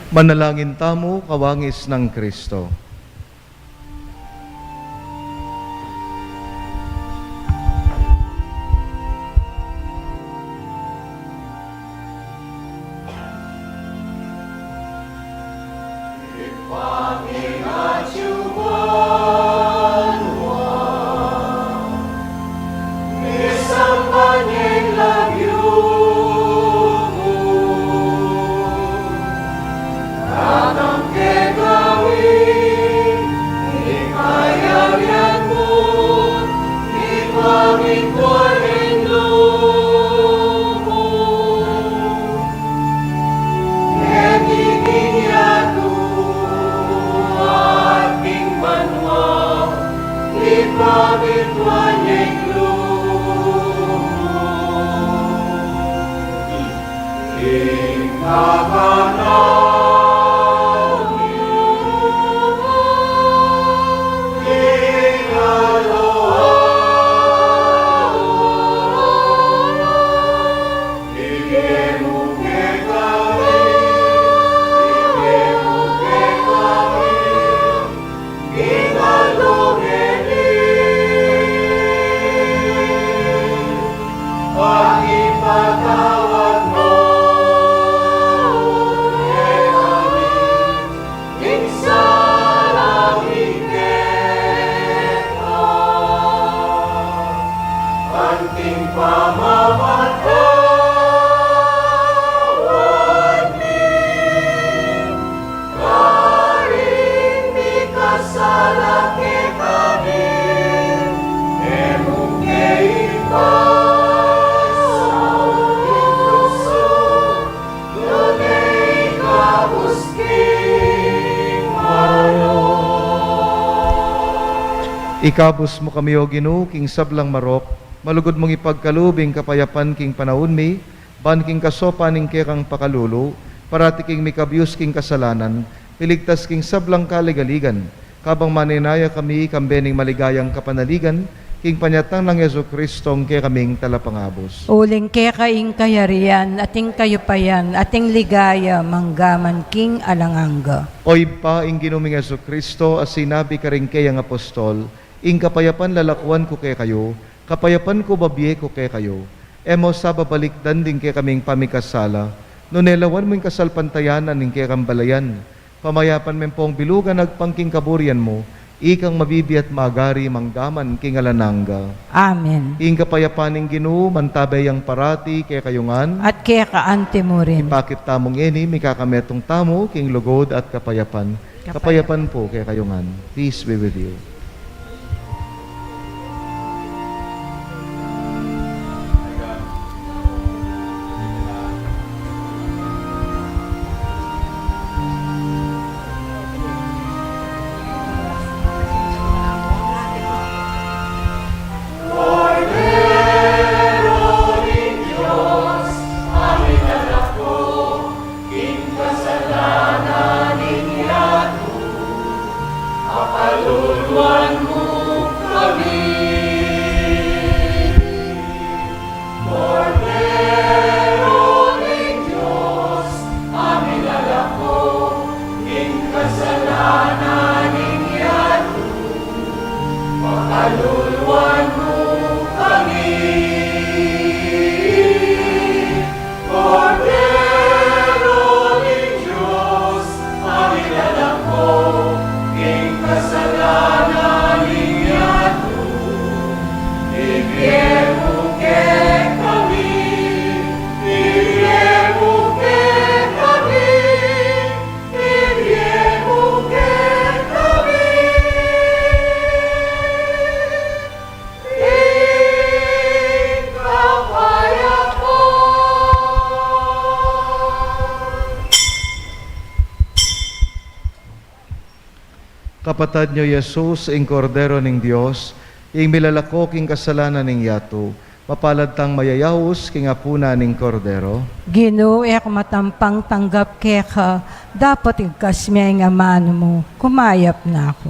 Manalangin tamu, kawangis nang Kristo. Ikabus mu kami, O Ginu, king sablang marok, malugud mung ipagkalub ing kapayapan king panaun mi, ban king kasopan ning kekang pakalulu, parati king mikabyus king kasalanan, miligtas king sablang kaligaligan, kabang manenaya kami kambe ning maligayang kapanaligan, king panyatang nang Jesucristo, ing kekaming Talapangabus. Uling keka ing kayarian, at ing kayupayan, at ing ligaya, manggaman king alang angga. O Ibpa, ing Ginu ming Jesucristo, a sinabi karing keyang apostol, ing kapayapan lalakuan ku kekayu, kapayapan ku babie ku kekayu. E mu sa babalikdan ding kekaming pamikasala, nune lawan mu ing kasalpantayanan ning kekang balayan. Pamayapan me pong bilugan agpang king kaburian mu, ikang mabibie at magari manggaman king alang angga. Amen. Ing kapayapan ning Ginu, mantabe yang parati kekayu ngan. At keka anti mu rin. Ipakit tamu ngeni, mikakametung tamu king lugud at kapayapan. Kapayapan pu kekayu ngan. Peace be with you. King kasalanan ning yatu, pakaluluan mu kami. Kordero ning Dios, a milalako king kasalanan ning yatu, pakaluluan mu kami. Kordero ning Dios, a milalako king kasalanan ning yatu, ibie mu kekami, ibie mu kekami, ibie mu kekami. Kapatad nyo Jesus, ing Kordero ning Dios, ing milalako king kasalanan ning yatu, mapalad tang mayayaus king apunan ning Kordero. Ginu, e ku matampang tanggap keka, dapot igkas me ing amanu mu, kumayap na ku.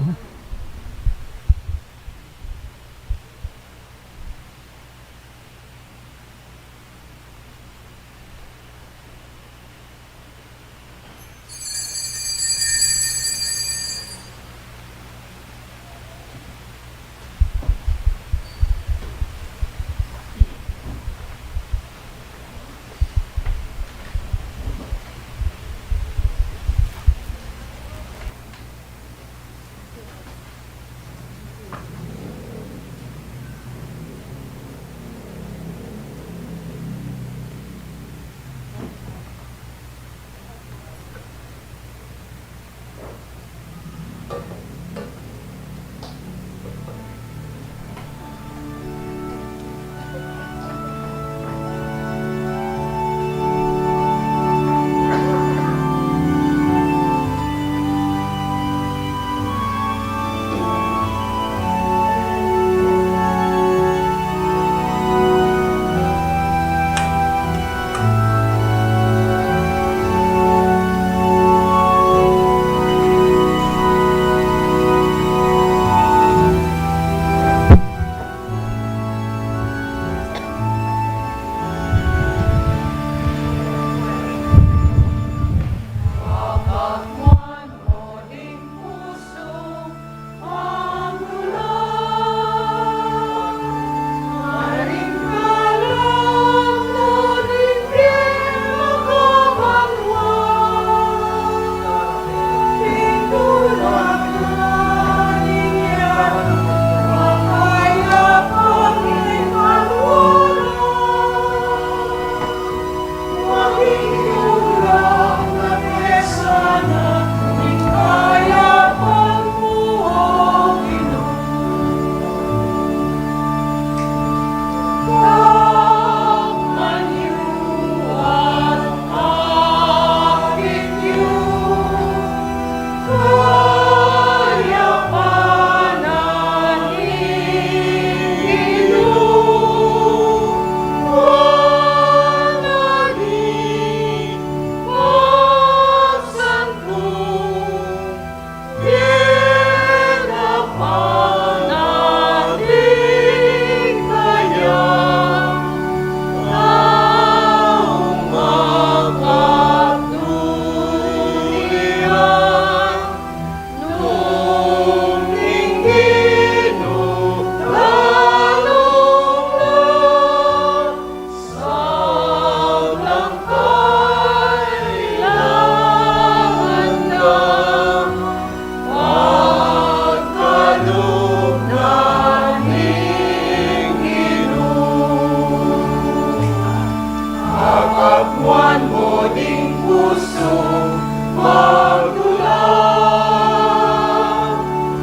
Magulang,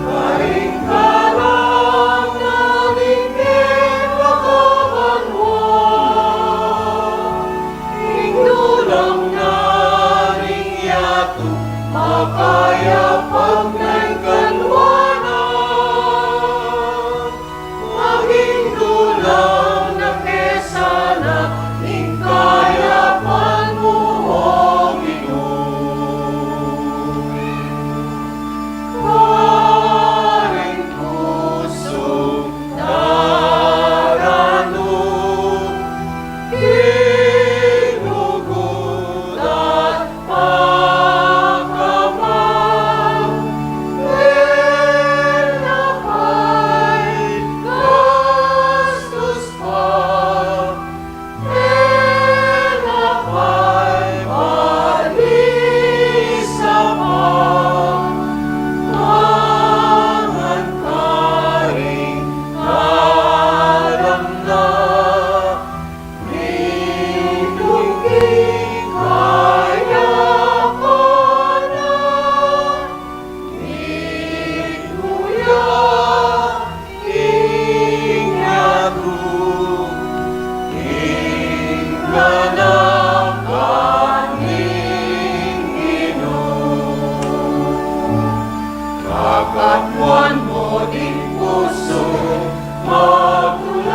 karing kalangan ning kekabanwa, ing dulang na ning yatu, makayapag na ing kanwa na. Maging dulang na ke sana ing kayapan mu, O Ginu. Karing pusung daranu, kinugud at pakamal, menapay gastus pa, menapay balisa pa, mangan karing kalam na. Kakapuan mo ding pusu magulang,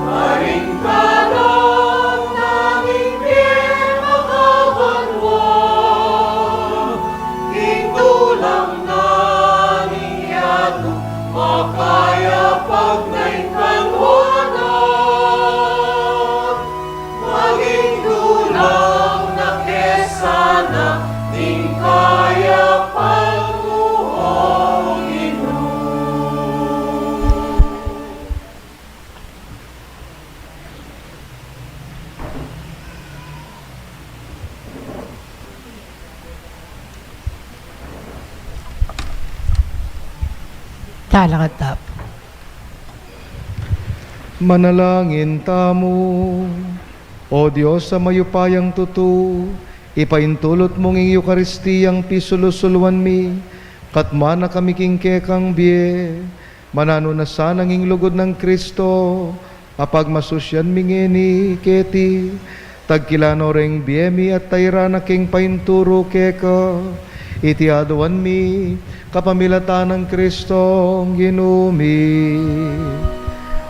karing kalam na ning kekabanwa, ing dulang na ning yatu, makayapag na ing kanwa na. Maging dulang na ke sana ing kayapan mu, O Ginu. Talakad tamu. Manalangin tamu. O Dios a mayupayang tutu, ipaintulut mu ing Eukaristiyang pisulu-suluan mi, katma na kami king kekang bie, mananu na sana ing lugud nang Kristo, a pagmasusyan mi ngeni keti, tagkilan no reng bie mi at tairan na king painturu keka, iti aduan mi, kapamilatan nang Kristong Ginu mi.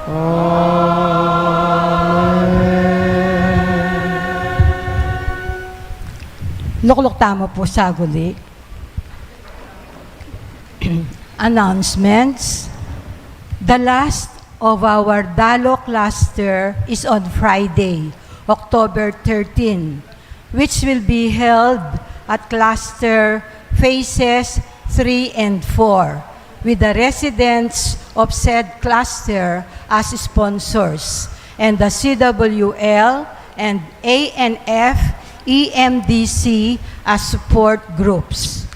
Amen. Lukluk tamu pu saguli. Announcements. The last of our Dalo cluster is on Friday, October thirteen, which will be held at cluster phases three and four, with the residents of said cluster as sponsors and the C W L and A N F E M D C as support groups.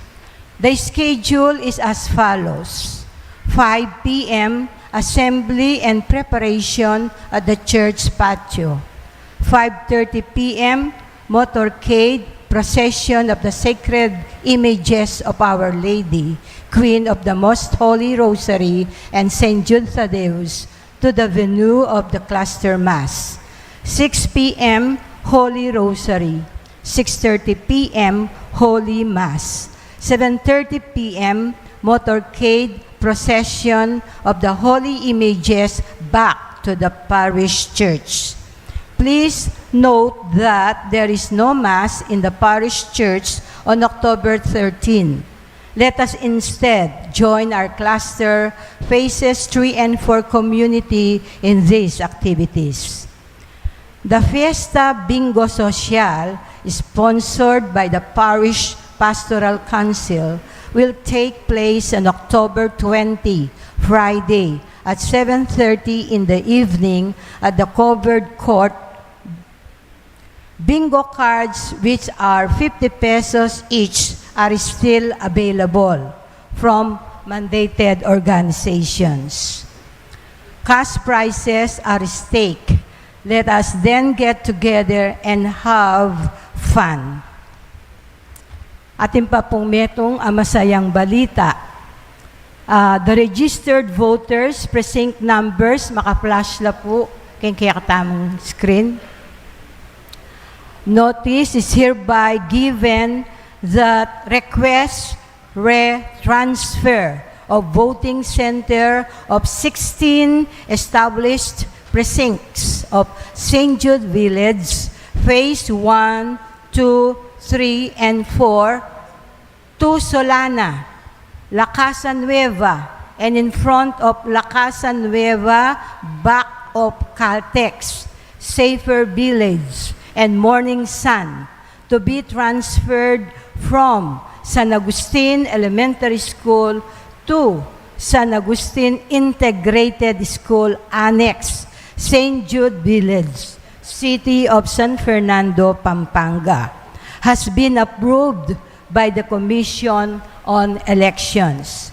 The schedule is as follows: five P M, assembly and preparation at the church patio. Five thirty P M, motorcade procession of the sacred images of Our Lady, Queen of the Most Holy Rosary, and Saint Jude Thaddeus, to the venue of the cluster mass. Six P M, Holy Rosary. Six thirty P M, Holy Mass. Seven thirty P M, motorcade procession of the holy images back to the parish church. Please note that there is no mass in the parish church on October thirteen. Let us instead join our cluster phases three and four community in these activities. The Fiesta Bingo Social, sponsored by the Parish Pastoral Council, will take place on October twenty, Friday, at seven thirty in the evening at the covered court. Bingo cards, which are fifty pesos each, are still available from mandated organizations. Cash prizes are stake Let us then get together and have fun. Atin pa pung metung a masayang balita. Ah, the registered voters, precinct numbers, maka-flash la pu keng kekatamung screen. Notice is hereby given that request re-transfer of voting center of sixteen established precincts of Saint Jude Village, Phase one, two, three, and four, to Solana, La Casa Nueva, and in front of La Casa Nueva, back of Caltex, Safer Village, and Morning Sun, to be transferred from San Agustin Elementary School to San Agustin Integrated School Annex, Saint Jude Village, City of San Fernando, Pampanga, has been approved by the Commission on Elections.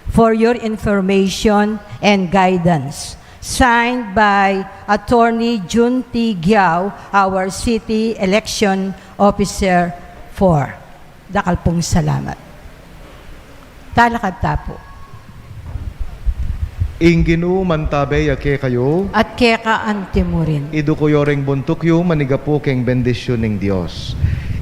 For your information and guidance. Signed by Attorney Jun T Giao, our City Election Officer four. Dakal pung salamat. Talakad ta pu. Ing Ginu mantabe ya kekayu. At keka anti mu rin. Iduku yu reng buntuk yu, manigapu keng bendisyun ning Dios.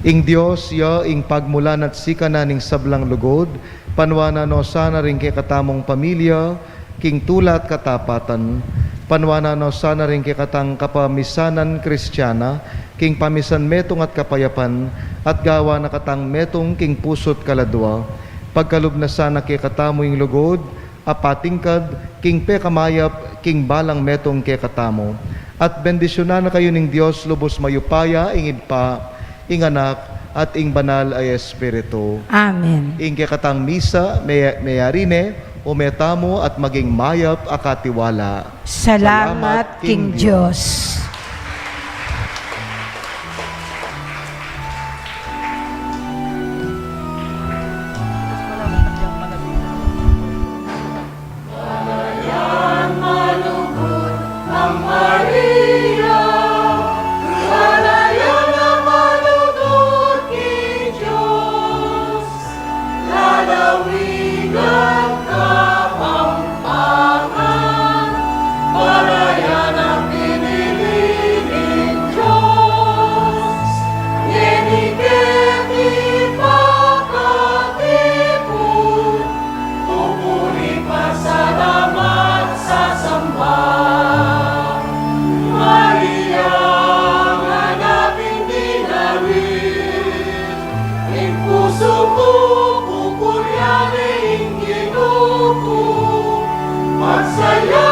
Ing Dios ya ing pagmulan at sikanan ning sablang lugud, panuanan no sana ring kekatamung pamilya king tula at katapatan, panuanan no sana ring kekatang kapamisanan Kristiana king pamisan metung at kapayapan, at gawan na katang metung king pusu't kaladua. Pagkalub na sana kekatamu ing lugud a patingkad king pekamayap king balang metung kekatamu. At bendisyunan na kayu ning Dios lubus mayupaya, ing Ibpa, ing Anak, at ing Banal a Espiritu. Amen. Ing kekatang misa me-, meyari ne, ume tamu at maging mayap a katiwala. Salamat king Dios. Pupuri, pasalamat, sasamba. Maria, nganap ing dinari, ing pusu ku pupurian ne ing Ginu ku. Magsaya